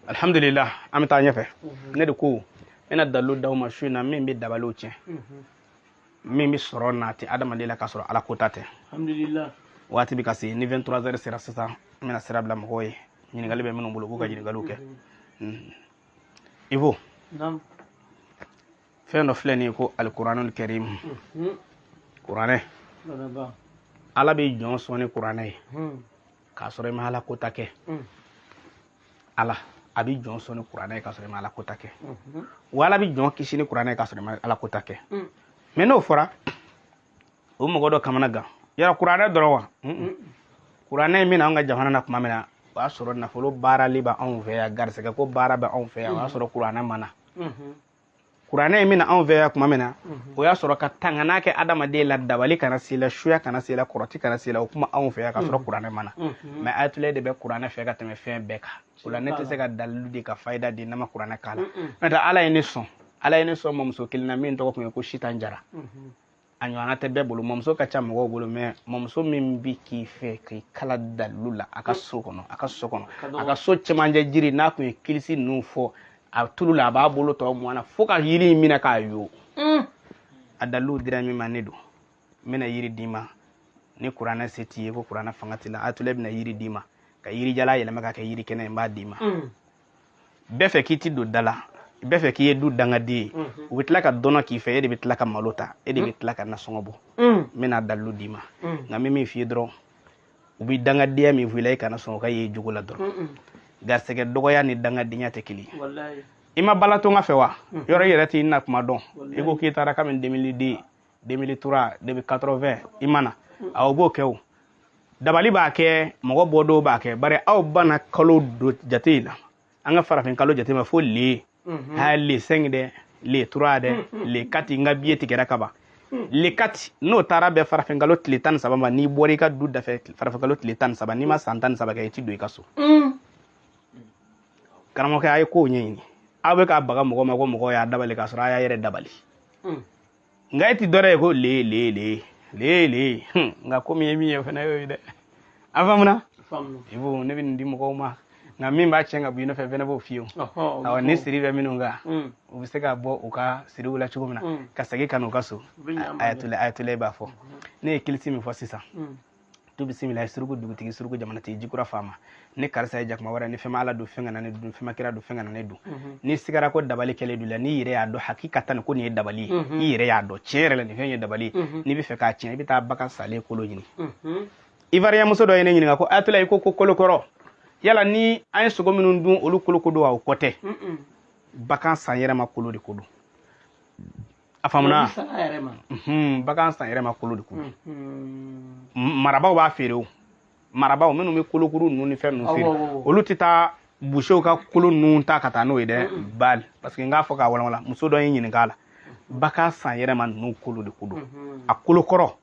Alhamdulillah, an bɛ taa ɲɛfɛ. Ne de ko n bɛna dalilu d'aw ma su in na min bɛ dabaliw tiɲɛ, min bɛ sɔrɔ nati adamaden la k'a sɔrɔ Ala ko ta tɛ. Alhamdulillah. Waati bɛ ka se, ni 23 heures sera sisan, n bɛna sira bila mɔgɔw ye. Ɲininkali bɛ minnu bolo, u k'u ka ɲininkaliw kɛ. Ivo. Naam. Fɛn dɔ filɛ nin ye ko alikuranul karim, kuranɛ. Baraba. Ala bɛ jɔn sɔn ni kuranɛ ye k'a sɔrɔ i ma Ala ko ta kɛ. Ala a bɛ jɔn sɔn ni kuranɛ ye k'a sɔrɔ i ma Ala ko ta kɛ, wa Ala bɛ jɔn kisi ni kuranɛ ye k'a sɔrɔ i ma Ala ko ta kɛ. Mais n'o fɔra, o mɔgɔ dɔ kamana gan yala kuranɛ dɔrɔn wa? Kuranɛ in bɛna anw ka jamana na tuma min na, o y'a sɔrɔ nafolo baarali bɛ anw fɛ yan, garisɛgɛ ko baara bɛ anw fɛ yan, o y'a sɔrɔ kuranɛ ma na. Kuranɛ in bɛna anw fɛ yan tuma min na, o y'a sɔrɔ ka tangana kɛ adamaden la, dabali kana se la, suya kana se la, kɔrɔti kana se la, o kuma anw fɛ yan k'a sɔrɔ kuranɛ ma na. Mais ayatollah de bɛ kuranɛ fɛ ka tɛmɛ fɛn bɛɛ kan. O la ne tɛ se ka dalilu di ka fayida di ne ma kuranɛ k'a la. N'o tɛ, Ala ye ne sɔn, Ala ye ne sɔn mamuso kelen na min tɔgɔ tun ye ko Sitan Jara. A ɲɔgɔnna tɛ bɛɛ bolo, mamuso ka ca mɔgɔw bolo, mais mamuso min bi k'i fɛ k'i kala dalilu la a ka so kɔnɔ, a ka so kɔnɔ, a ka so cɛmancɛ jiri, n'a tun ye kilisi ninnu fɔ a tulu la, a b'a bolo tɔ mɔn na fo ka yiri in minɛ k'a yo. A dalilu dira min ma, ne don. N bɛna yiri d'i ma ni kuranɛ se t'i ye, ko kuranɛ fanga t'i la, ayatollah bɛna yiri d'i ma ka yirijala yɛlɛma ka kɛ yiri kɛnɛ ye, n b'a d'i ma. Bɛɛ fɛ k'i ti don da la, bɛɛ fɛ k'i ye du dangaden ye, u bɛ tila ka dɔnɔ k'i fɛ, e de bɛ tila ka malo ta, e de bɛ tila ka nasɔngɔ bɔ. N bɛna dalilu d'i ma, nka n bɛ min f'i ye dɔrɔn, u bɛ dangadenya min fɔ i la, i kana sɔn o ka ye jogo la dɔrɔn. Garisɛgɛ dɔgɔya ni dangadenya tɛ kelen ye. I ma bala to n ka fɛ wa? Yɔrɔ i yɛrɛ t'i na kuma dɔn. I ko k'i taara kabini 2002, 2003, 2080, i ma na. Awɔ, b'o kɛ o. Dabali b'a kɛ, mɔgɔ bɔ dɔw b'a kɛ, bari aw banna kalo do jate in na. An ka farafin kalo jate ma fo le ha le 5 dɛ, le 3 dɛ, le 4. N ka billet tigɛra ka ban le 4. N'o taara bɛn farafin kalo tile 13 ma, n'i bɔra i ka du dafɛ farafin kalo tile 13, n'i ma san 13 kɛ, i ti don i ka so. Karamɔgɔkɛ, a ye kow ɲɛɲini. Aw bɛ k'a baga mɔgɔ ma ko mɔgɔ y'a dabali k'a sɔrɔ a y'a yɛrɛ dabali. Nka e ti dɔrɔn ye ko le le le le le. Nka komi ye min ye fana y'o ye dɛ. A faamuna? I b'o, ne bɛ nin di mɔgɔw ma, nka min b'a tiɲɛ ka bɔ i nɔfɛ fɛnɛ b'o f'i ye. Awɔ, ni siri bɛ minnu kan, u bɛ se ka bɔ u ka siriw la cogo min na ka segin ka n'u ka so. Ayatollah, ayatollah b'a fɔ ne ye kilisi min fɔ sisan, tu bisimila, suruku dugutigi, suruku jamanatigi, jikura faama, ne karisa ye jakuma wɛrɛ ni fɛn ma Ala don fɛn kana ne dun, fɛn ma kira don fɛn kana ne dun. Ni sigara ko dabali kɛlen don la, n'i yɛrɛ y'a dɔn hakikatan ko nin ye dabali ye, i yɛrɛ y'a dɔn tiɲɛ yɛrɛ la nin fɛn ye dabali ye, n'i bɛ fɛ k'a tiɲɛ, i bɛ taa bagan salen kolo ɲini. Ivoirien muso dɔ ye ne ɲininka ko ayatollah, i ko ko kolokɔrɔ, yala ni an ye sogo minnu dun, olu kolo ko don wa? O kɔ tɛ, bagan san yɛrɛ ma kolo de ko don. A faamuna? Bagan san yɛrɛ ma kolo de ko don. Marabaw b'a feere o, marabaw minnu bɛ kolokuru ninnu ni fɛn ninnu feere, olu tɛ taa busew ka kolo ninnu ta ka taa n'o ye dɛ, bali parce que n k'a fɔ k'a walawala. Muso dɔ ye n ɲininka a la, bagan san yɛrɛ ma ninnu kolo de ko don. A kolo kɔrɔ,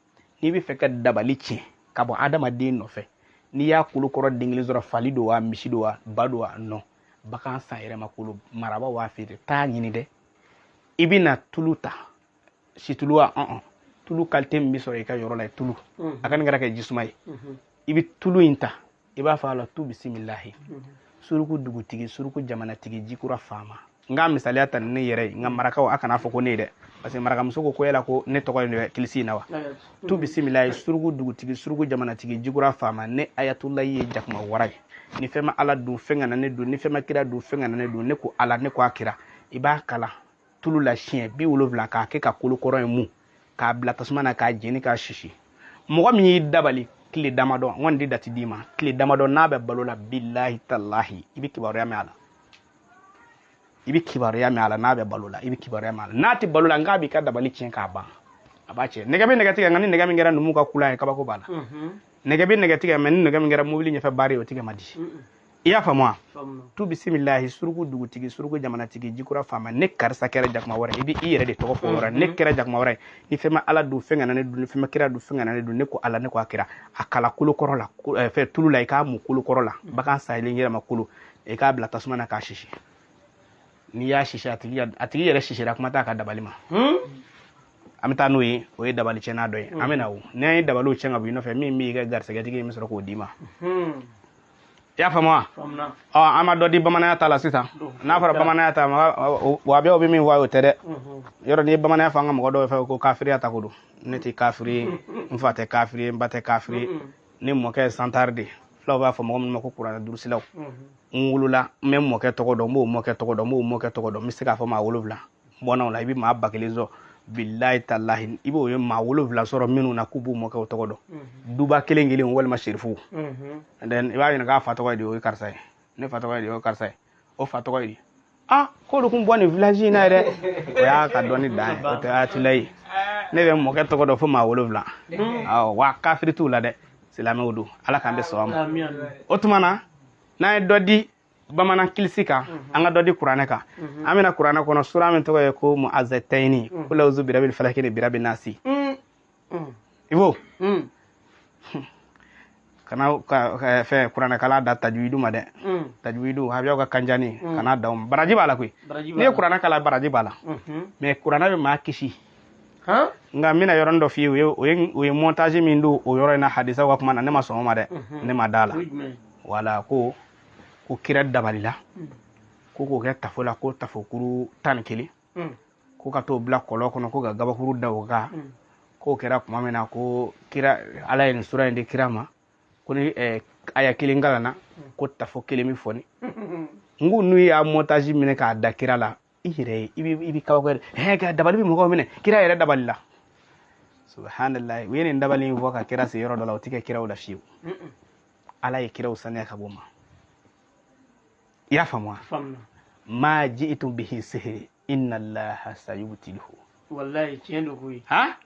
n'i bɛ fɛ ka dabali tiɲɛ ka bɔ adamaden nɔfɛ, n'i y'a kolo kɔrɔ den kelen sɔrɔ, fali don wa, misi don wa, ba don wa, non, bagan san yɛrɛ ma kolo, marabaw b'a feere, taa ɲini dɛ. I bɛna tulu ta, situlu wa, tulu qualité min bɛ sɔrɔ i ka yɔrɔ la, tulu a kana kɛra kɛ jisuma ye, i bɛ tulu in ta, i b'a fɔ a la tu bisimilahi, suruku dugutigi, suruku jamanatigi, jikura faama. N ka misaliya ta ni ne yɛrɛ ye, nka marakaw, a kana fɔ ko ne ye dɛ, parce que marakamuso ko ko yala ko ne tɔgɔ ye kilisi in na wa. Tu bisimilahi, suruku dugutigi, suruku jamanatigi, jikura faama, ne ayatulayi ye jakuma wara ye, ni fɛn ma Ala dun fɛn kana ne dun, ni fɛn ma kira dun fɛn kana ne dun, ne ko Ala, ne ko a kira. I b'a kala tulu la siɲɛ 70 k'a kɛ ka kolo kɔrɔ in mun, k'a bila tasuma na k'a jeni k'a sisi. Mɔgɔ min y'i dabali tile damadɔ, n kɔni tɛ date d'i ma, tile damadɔ n'a bɛ balo la, bilahi talahi, i bɛ kibaruya mɛn a la, i bɛ kibaruya mɛn a la. N'a bɛ balo la, i bɛ kibaruya mɛn a la. N'a tɛ balo la, n k'a b'i ka dabali tiɲɛ k'a ban, a b'a tiɲɛ. Nɛgɛ bɛ nɛgɛ tigɛ, nka ni nɛgɛ min kɛra numu ka kula ye, kabako b'a la. Nɛgɛ bɛ nɛgɛ tigɛ, mais ni nɛgɛ min kɛra mobili ɲɛfɛ baara ye, o tigɛ man di. I y'a faamu wa? Tu bisimilahi, suruku dugutigi, suruku jamanatigi, jikura faama, ne karisa kɛra jakuma wɛrɛ, i bɛ i yɛrɛ de tɔgɔ fɔ o yɔrɔ, ne kɛra jakuma wɛrɛ, ni fɛn ma Ala dun fɛn kana ne dun, ni fɛn ma kira dun fɛn kana ne dun, ne ko Ala, ne ko a kira. A kala kolo kɔrɔ la, fɛn tulu la, i k'a mun kolo kɔrɔ la, bagan salen yɛrɛ ma kolo, i k'a bila tasuma na k'a sisi. N'i y'a sisi, a tigi yɛrɛ sisira, kuma t'a ka dabali ma. An bɛ taa n'o ye, o ye dabali tiɲɛna dɔ ye. An bɛ na o, n'an ye dabaliw tiɲɛ ka bɔ i nɔfɛ, min b'i ka garisɛgɛtigi ye, n bɛ sɔrɔ k'o d'i ma. I y'a faamu wa? Ɔ, an ma dɔ di bamananya ta la sisan. N'a fɔra bamananya ta, wahabiyaw bɛ min fɔ a ye, o tɛ dɛ. Yɔrɔ n'i ye bamananya fɔ an ka mɔgɔ dɔw fɛ ko kafiriya ta ko don. Ne tɛ kafiri ye, n fa tɛ kafiri ye, n ba tɛ kafiri ye. Ne mɔkɛ ye santari de ye. Fulaw b'a fɔ mɔgɔ minnu ma ko kuranɛ durusilaw. N wolola, n bɛ n mɔkɛ tɔgɔ dɔn, n b'o mɔkɛ tɔgɔ dɔn, n b'o mɔkɛ tɔgɔ dɔn. N bɛ se k'a fɔ maa 7 bɔnnaw la. I bɛ maa 1000 sɔrɔ, bilayi talahi, i b'o ye maa 7 sɔrɔ minnu na k'u b'u mɔkɛw tɔgɔ dɔn, duba kelen kelen walima serifuw. And then i b'a ɲininka k'a fa tɔgɔ ye di, o ye karisa ye. Ne fa tɔgɔ ye di, o ye karisa ye. O fa tɔgɔ ye di? Ah, k'olu kun bɔ nin village in na yɛrɛ. O y'a ka dɔnni dan ye, o tɛ ayatulayi. Ne bɛ mɔkɛ tɔgɔ dɔn fo maa 7. Awɔ, wa kafiri t'u la dɛ, silamɛw don. Ala k'an bɛ sɔn a ma. O tuma na, n'an ye dɔ di bamanan kilisi kan, an ka dɔ di kuranɛ kan. An bɛna kuranɛ kɔnɔ sura min tɔgɔ ye ko muazatayini, qul auzu birabil falaki ni birabi nasi. I b'o kana ka fɛn kuranɛ kalan da tajuwidu ma dɛ. Tajuwidu, wahabiyaw ka kanjani, kana da o ma. Baraji b'a la koyi. N'i ye kuranɛ kalan, baraji b'a la, mais kuranɛ bɛ maa kisi. Nka n bɛna yɔrɔnin dɔ f'i ye. O ye montage min don o yɔrɔ in na hadisaw ka kuma na, ne ma sɔn o ma dɛ, ne ma da la. Wala ko kira dabalila ko k'o kɛ tafo la, ko tafokuru 11, ko ka t'o bila kɔlɔn kɔnɔ, ko ka gabakuru da o kan. K'o kɛra tuma min na, ko kira, Ala ye nin sura in di kira ma, ko ni aya kelen kalanna, ko tafo kelen bɛ fɔni. N ko n'u y'a montage minɛ k'a da kira la, i yɛrɛ ye, i bɛ kabako yɛrɛ. Hɛ, ka dabali bɛ mɔgɔw minɛ, kira yɛrɛ dabalila. Subhanallah, u ye nin dabali in fɔ ka kira se yɔrɔ dɔ la, o tɛ kɛ kiraw la fiyewu. Ala ye kiraw saniya ka bɔ o ma. I y'a faamu wa? Ma ji'tum bihi sihiri inna allaha sayubtiluhu. Wallahi, tiɲɛ don koyi. Ha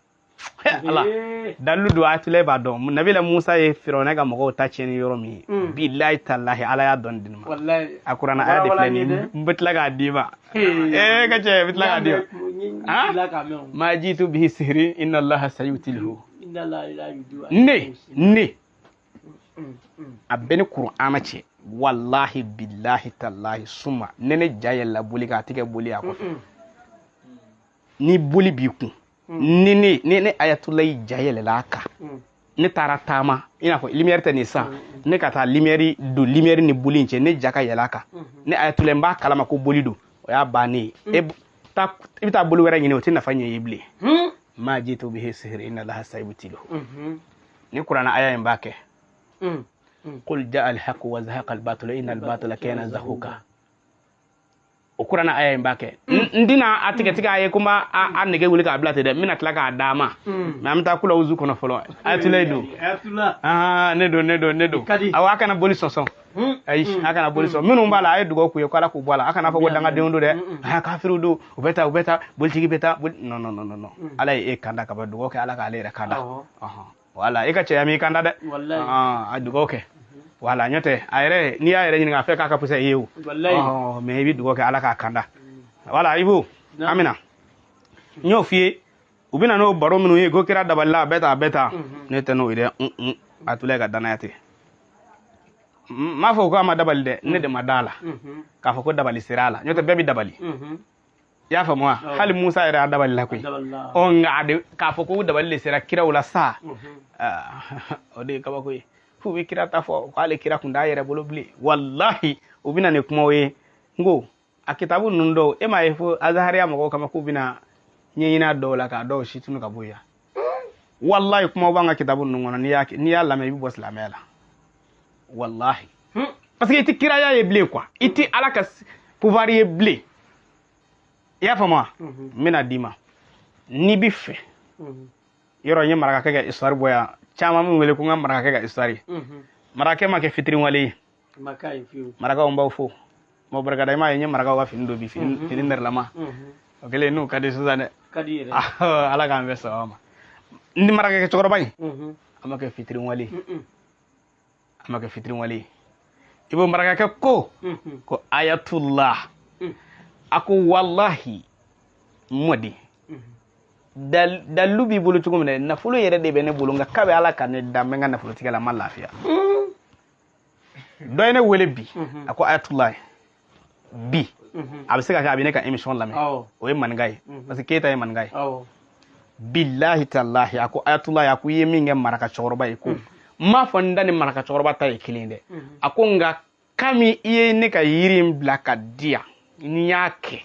ala, dalilu don. Atulɛ b'a dɔn nabila Musa ye Firawuna ka mɔgɔw ta tiɲɛni yɔrɔ min ye. Bilayi talahi, Ala y'a dɔn di ne ma. A kuranɛ aya de filɛ nin ye, n bɛ tila k'a d'i ma. Ee, ka cɛ, n bɛ tila k'a d'i ma. Ma jitu bihi sihiri inna allaha sayubtiluhu. Ne a bɛ ni kuranɛ cɛ, wallahi bilahi talahi suma, ne ja yɛlɛla boli kan, a tɛ kɛ boli a kɔfɛ. Ni boli b'i kun, ni ne ayatulayi ja yɛlɛla a kan, ne taara taama, i n'a fɔ lumière tɛ nin sisan, ne ka taa lumière don, lumière ni boli in cɛ, ne ja ka yɛlɛ a kan, ne ayatulayi, n b'a kalama ko boli don, o y'a bannen ye. E taa, i bɛ taa boli wɛrɛ ɲini, o tɛ nafa ɲɛ i ye bilen. Ma jitu bihi sihiri inna allaha sayubtiluhu. Ni kuranɛ aya in b'a kɛ, qul jaa alhaqu wa zahaqa albatulu inna albatula kana zahuka. O kuranɛ aya in b'a kɛ. N tɛna a tigɛ tigɛ a ye ko n b'a a nege wuli k'a bila ten dɛ. N bɛna tila k'a d'a ma, mais an bɛ taa kula wuzu kɔnɔ fɔlɔ. Ayatulayi don, ne don, ne don, ne don. Awɔ, a kana boli sɔsɔ. Ayi, a kana boli sɔsɔ. Minnu b'a la, a ye dugawu k'u ye ko Ala k'u bɔ a la. A kana fɔ ko dangadenw don dɛ, kafiriw don, u bɛ taa, u bɛ taa, bolitigi bɛ taa. Non, non, non, non. Ala ye e kanda ka ban, dugawu kɛ Ala k'ale yɛrɛ kanda. Wala i ka cɛya m'i kanda dɛ, a dugawu kɛ. Wala ɲɔ tɛ a yɛrɛ, n'i y'a yɛrɛ ɲininka, a fɛ k'a ka fisa i ye o, mais i bɛ dugawu kɛ Ala k'a kanda. Wala i b'o amina. N y'o f'i ye, u bɛ na n'o baro minnu ye ko kira dabalila, a bɛ tan, a bɛ tan, ne tɛ n'o ye dɛ. A tula ka danaya tɛ. N m'a fɔ ko a ma dabali dɛ, ne de ma da a la k'a fɔ ko dabali sera a la. N'o tɛ, bɛɛ bɛ dabali. I y'a faamu wa? Hali Musa yɛrɛ a dabalila koyi. Ɔ, nka a de k'a fɔ ko dabali de sera kiraw la sa, o de ye kabako ye. F'u bɛ kira ta fɔ k'ale kira kun t'a yɛrɛ bolo bilen. Walahi, u bɛ na ni kumaw ye. N ko a kitabu ninnu dɔw, e m'a ye fo azahariya mɔgɔw kama k'u bɛna ɲɛɲini a dɔw la k'a dɔw si tunu ka bɔ yan. Walahi, kumaw b'an ka kitabu ninnu kɔnɔ, n'i y'a lamɛn, i bɛ bɔ silamɛya la walahi, parce que i tɛ kiraya ye bilen quoi, i tɛ Ala ka pouvoir ye bilen. I y'a faamu wa? N bɛna d'i ma n'i bi fɛ. Yɔrɔ n ye marakakɛ ka histoire bɔ yan, caman min wele ko n ka marakakɛ ka histoire. Marakakɛ ma kɛ fitiriwale ye. Marakaw, n b'aw fo, n b'aw barikada. I m'a ye n ye marakaw ka fini don bi, fini nɛrɛlama. O kɛlen n'u ka di sisan dɛ. Ala k'an bɛn sababa ma. Ni marakakɛ cɛkɔrɔba in, a ma kɛ fitiriwale ye, a ma kɛ fitiriwale ye. I b'o marakakɛ ko ko ayatullah, a ko walahi, mɔden dalilu b'i bolo cogo min na, nafolo yɛrɛ de bɛ ne bolo, nka kabi Ala ka ne da, n bɛ n ka nafolotigɛ la, n ma lafiya. Dɔ ye ne wele bi, a ko ayatullah, bi a bɛ se ka kɛ a bɛ ne ka émission lamɛn. O ye maninka ye, parce que Keyita ye maninka ye. Bilahi talahi, a ko ayatullah, a ko i ye min kɛ maraka cɛkɔrɔba ye, ko N m'a fɔ n da ni maraka cɛkɔrɔba ta ye kelen dɛ. A ko nka kami i ye ne ka yiri in bila ka di yan ni y'a kɛ,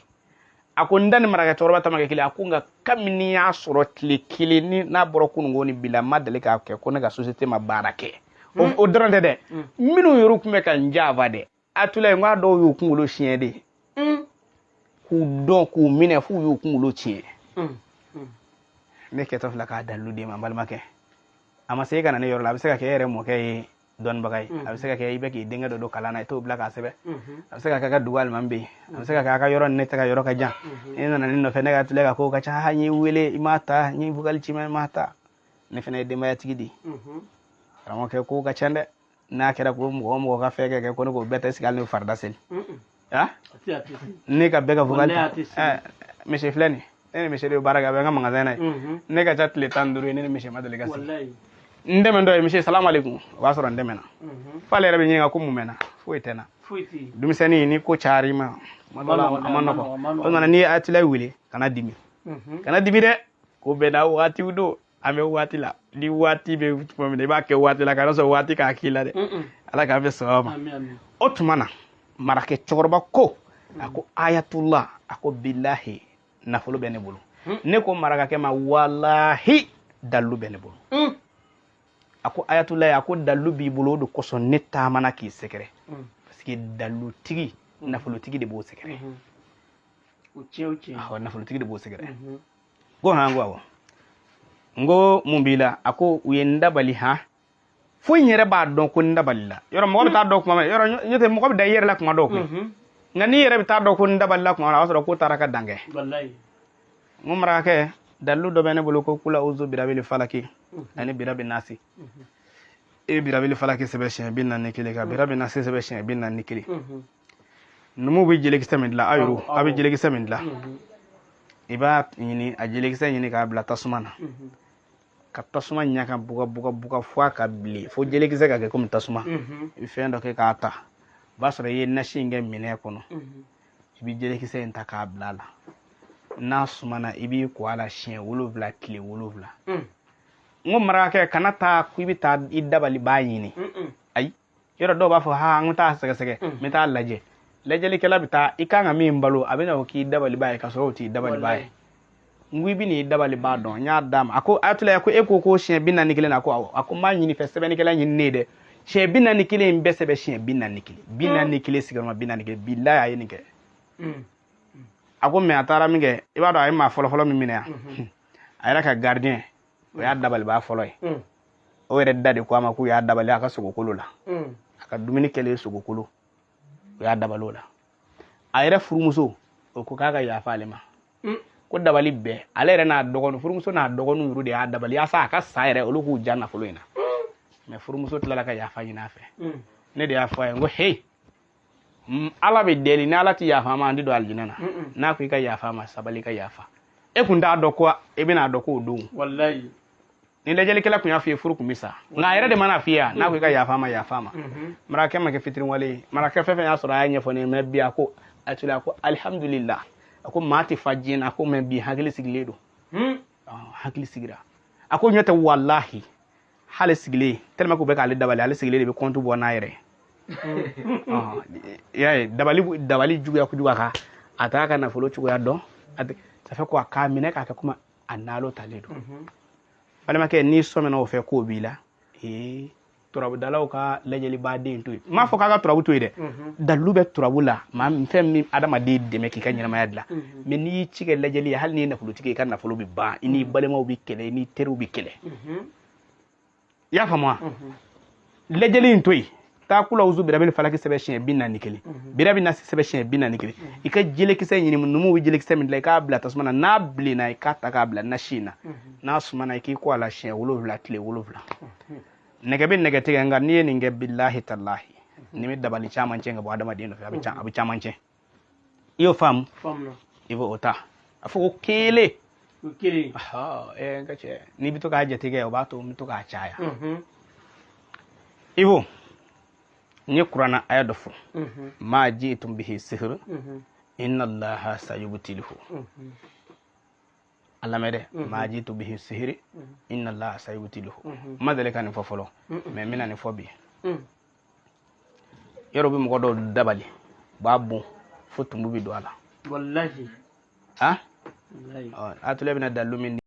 a ko n da ni maraka cɛkɔrɔba ta ma kɛ kelen. A ko nka kami n'i y'a sɔrɔ tile kelen ni n'a bɔra kununko ni bi la, n ma deli k'a kɛ ko ne ka société ma baara kɛ. O dɔrɔn tɛ dɛ, minnu yɛrɛ tun bɛ ka n janfa dɛ, a tula yen, n k'a dɔw y'u kunkolo siɲɛ de, k'u dɔn k'u minɛ f'u y'u kunkolo tiɲɛ. Ne kɛtɔ filɛ k'a dalilu d'e ma, n balimakɛ. A ma se e ka na ne yɔrɔ la. A bɛ se ka kɛ e yɛrɛ mɔkɛ ye dɔnnibaga ye, a bɛ se ka kɛ i bɛ k'i denkɛ dɔ don kalan na, i t'o bila k'a sɛbɛn. A bɛ se ka kɛ a ka dugu alimami bɛ yen, a bɛ se ka kɛ a ka yɔrɔ ni ne tɛ ka yɔrɔ ka jan. E nana ne nɔfɛ, ne ka tile ka kow ka ca, n y'i wele i m'a ta, n ye vocal ci ma i m'a ta. Ne fana ye denbayatigi de ye. Karamɔgɔkɛ, kow ka ca dɛ. N'a kɛra ko mɔgɔ o mɔgɔ ka fɛn kɛ ko ne k'o bɛɛ ta, sigi hali ne farida seli. Ne ka bɛɛ ka vocal ta. Monsieur filɛ nin, ne ni monsieur de bɛ baara kɛ, a bɛ n ka magasin na yen. Ne ka ca tile 15 ye, ne ni monsieur ma deli ka sigi. N dɛmɛ dɔ ye, monsieur salamu aleykum, o b'a sɔrɔ n dɛmɛna. F'ale yɛrɛ bɛ ɲininka ko mun bɛ n na, foyi tɛ n na. Denmisɛnnin ni ko cayara i ma, a ma nɔgɔn. O nana n'i ye Ayatulayi wele, kana dimi, kana dimi dɛ. Ko bɛɛ n'a waatiw don. An bɛ waati la, ni waati bɛ tuma min na, i b'a kɛ waati la, kana sɔn waati k'a k'i la dɛ. Ala k'an bɛ sababa ma. O tuma na marakɛ cɛkɔrɔba ko, a ko Ayatula, a ko bilahi nafolo bɛ ne bolo. Ne ko marakakɛ ma, walahi dalilu bɛ ne bolo. A ko Ayatula, a ko dalilu b'i bolo, o de kosɔn ne taamana k'i sɛgɛrɛ, parce que dalilutigi nafolotigi de b'o sɛgɛrɛ. Awɔ, nafolotigi de b'o sɛgɛrɛ. Ko han, ko awɔ. N ko mun b'i la? A ko u ye n dabali han, fo n yɛrɛ b'a dɔn ko n dabali la. Yɔrɔ mɔgɔ bɛ taa dɔn kuma min, yɔrɔ n'o tɛ mɔgɔ bɛ da i yɛrɛ la kuma dɔw koyi. Nka n'i yɛrɛ bɛ taa dɔn ko n dabali la kuma min na, o b'a sɔrɔ ko taara ka dan kɛ. N ko marakakɛ, dalilu dɔ bɛ ne bolo ko kula uzu birabili falaki ani birabi nasi. E birabili falaki sɛbɛn siɲɛ 41, ka birabi nasi sɛbɛn siɲɛ 41. Numuw bɛ jelikisɛ min dilan, aw yɛrɛw aw bɛ jelikisɛ min dilan, i b'a ɲini, a jelikisɛ ɲini k'a bila tasuma na, ka tasuma ɲaga buga buga buga fo a ka bilen, fo jelikisɛ ka kɛ komi tasuma. I bɛ fɛn dɔ kɛ k'a ta, o b'a sɔrɔ i ye nasi in kɛ minɛn kɔnɔ, i bɛ jelikisɛ in ta k'a bila a la. N'a sumana, i b'i ko a la siɲɛ 7, tile 7. N ko marakakɛ, kana taa ko i bɛ taa i dabalibaa ɲini. Ayi, yɔrɔ dɔw b'a fɔ ha, n bɛ taa sɛgɛsɛgɛ, n bɛ taa lajɛ. Lajɛlikɛla bɛ taa, i kan ka min balo, a bɛ na o k'i dabalibaa ye, k'a sɔrɔ o t'i dabalibaa ye. N ko i bɛ n'i dabalibaa dɔn, n y'a d'a ma. A ko Ayatulayi, ko e ko ko siɲɛ 41 na? Ko awɔ. A ko n b'a ɲini fɛ, sɛbɛnnikɛla ɲini ne ye dɛ, siɲɛ 41 in bɛɛ sɛbɛn siɲɛ 41, 41 sigiyɔrɔma 41. Bilayi a ye nin kɛ. A ko mɛ a taara min kɛ, i b'a dɔn a ye maa fɔlɔfɔlɔ min minɛ yan, a yɛrɛ ka gardien, o y'a dabalibaa fɔlɔ ye. O yɛrɛ da de ko a ma k'u y'a dabali a ka sogokolo la, a ka dumuni kɛlen sogokolo, o y'a dabali o la. A yɛrɛ furumuso, o ko k'a ka yafa ale ma, ko dabali bɛɛ ale yɛrɛ n'a dɔgɔnin, furumuso n'a dɔgɔninw yɛrɛ de y'a dabali yaasa a ka sa yɛrɛ, olu k'u ja nafolo in na. Mɛ furumuso tilala ka yafa ɲini a fɛ. Ne de y'a fɔ a ye, n ko hey, Ala bɛ deli, ni Ala tɛ yafa ma, an tɛ don alijinɛ na. N'a ko i ka yafa ma, sabali ka yafa. E kun t'a dɔn ko e bɛna dɔn k'o don. Ni lajɛlikɛla kun y'a f'i ye, furu kun bɛ sa. Nka a yɛrɛ de mana f'i ye, n'a ko i ka yafa ma, yafa ma. Marakɛ ma kɛ fitiriwale ye. Marakɛ fɛn fɛn y'a sɔrɔ, a y'a ɲɛfɔ ne ye. Mɛ bi a ko Ayatulayi, a ko alihamudulila, a ko maa tɛ fa diɲɛ na, a ko mɛ bi hakili sigilen don. Hakili sigira. A ko ɲɔ tɛ, walahi hali sigilen tellement k'u bɛ k'ale dabali, ale sigilen de bɛ kɔntu bɔ n'a yɛrɛ ye. I y'a ye, dabali juguya kojugu, a ka a t'a ka nafolo cogoya dɔn. Ça fait quoi, k'a minɛ k'a kɛ komi a nalo talen don. Balimakɛ, n'i sɔmina o fɛ k'o b'i la, ee turabudalaw ka lajɛlibaden to yen. N m'a fɔ k'a ka turabu to yen dɛ, dalilu bɛ turabu la, maa fɛn min adamaden dɛmɛ k'i ka ɲɛnamaya dilan. Mɛ n'i y'i ci kɛ lajɛli ye, hali n'i ye nafolotigi ye, i ka nafolo bɛ ban, i n'i balimaw bɛ kɛlɛ, i n'i teriw bɛ kɛlɛ. I y'a faamu wa? Lajɛli in to yen, taa kula uzu birabili falaki sɛbɛn siɲɛ 41, birabi nasi sɛbɛn siɲɛ 41. I ka jelekisɛ ɲini, numuw bɛ jelekisɛ min dilan, i k'a bila tasuma na. N'a bilenna, i k'a ta k'a bila nasi in na. N'a sumana, i k'i ko a la siɲɛ 7, tile 7. Nɛgɛ bɛ nɛgɛ tigɛ, nka n'i ye nin kɛ, bilahi talahi, nin bɛ dabali caman tiɲɛ ka bɔ adamaden nɔfɛ. A bɛ caman tiɲɛ. I y'o faamu? I b'o ta, a fɔ ko kelen. N ka cɛ, n'i bɛ to k'a jate kɛ, o b'a to n bɛ to k'a caya. I b'o, n ye kuranna aya dɔ fɔ, ma jitum bihi sihr inna allaha sayubtiluhu. A lamɛn dɛ, ma jitu bihi sihiri inna allaha sayubtiluhu. N ma deli ka nin fɔ fɔlɔ, mais n bɛna nin fɔ bi. Yɔrɔ bɛ mɔgɔ dɔw dabali, u b'a bon fo tumu bɛ don a la. Wallahi. Han. Wallahi. Ɔ, Atule bɛna dalilu min di.